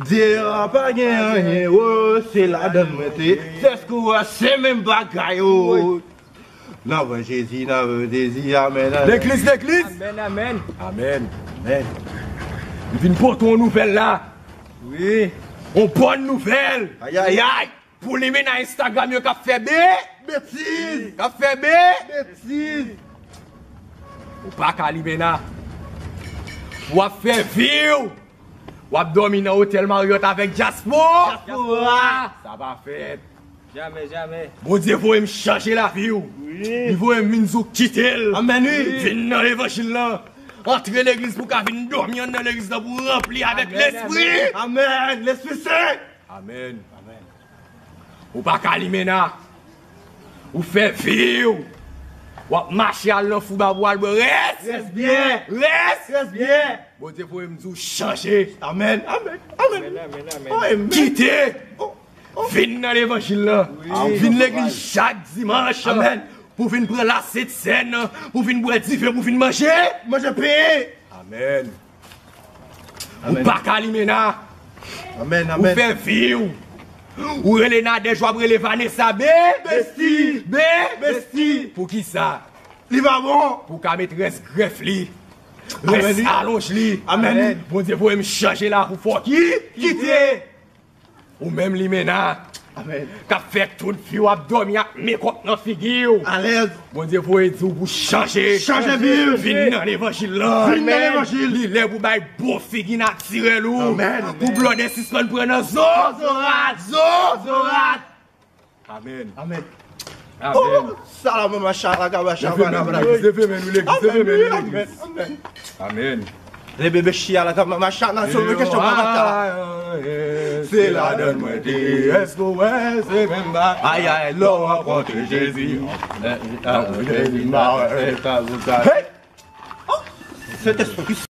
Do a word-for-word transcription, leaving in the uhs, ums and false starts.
Dye a pa gen anyen, o, se ladann mwen te. Sèske w a se menm bagay, o. Nan van Jezi, nan van Jezi, amèn, amèn. Legliz, legliz. Amèn, amèn. Amèn. Amèn. M vin pote yon nouvèl la. Wi. Yon bòn nouvèl. Ayayay. Pou limena Instagram yo k ap fè be. Betiz. K ap fè be. Betiz. Ou pa ka limena. W ap fè vi w. W ap dòmi nan otèl Marriott avèk dyaspora. Dyaspora. Sa pa fèt. Jamè, jamè. Bondye voye m chanje lavi w. Wi. Li voye m vin di w kite l. Amèn, wi. Vin nan levanjil lan. Antre legliz pou w ka vin dòmi anndan legliz lan pou w ranpli avèk Lespri. Amèn. Lespri Sen. Amèn. Amèn. Ou pa ka limena. Ou fè vi w. W ap mache al nan fouba pou al bwè. Rès. Rès byen. Rès. Rès byen. Bondye voye m di w chanje. Amèn. Amèn. Amèn. Amèn, amèn, amèn. Oh, amèn. Kite. Oh, oh. Vin nan levanjil lan. Wi. Vin legliz chak dimanch. Amèn. Pou vin pran lasent sèn. Pou vin bwè diven. Pou vin manje. Manje pen. Amèn. Ou pa ka limena. Amèn, amèn. Ou fè vi w. Ou rele Nadège, w ap rele Vanessa. Be. Besti. Be. Besti. Poukisa? Li pa bon. Pou ka met rès grèf li. Rès alonj li. Amèn. Bondye voye m chanje la pou fò ki. Kite. Ou menm limena. Amèn. K ap fè tout vi w ap dòmi ak mekòp nan figi w. Alèz. Bondye voye di w pou chanje. Chanje vi w. Vin nan levanjil lan. Vin nan levanjil. Li lè pou bay bon figi natirèl ou. Amèn. Pou blòdè sispann pran nan zo. Zorat. Zo. Zorat. Amèn. Amèn. Amèn. Oh, salama machala kabasha. Leve men nou legliz, leve men nou legliz, leve men nou legliz. Amèn. Amèn. Leve bechia la kama machala sou kesyon pa machala. Se ladann mwen te ye. Èske w wè se menm bagay? Ay, ay, lè w rankontre Jezi. Hey! Oh, Sentespri.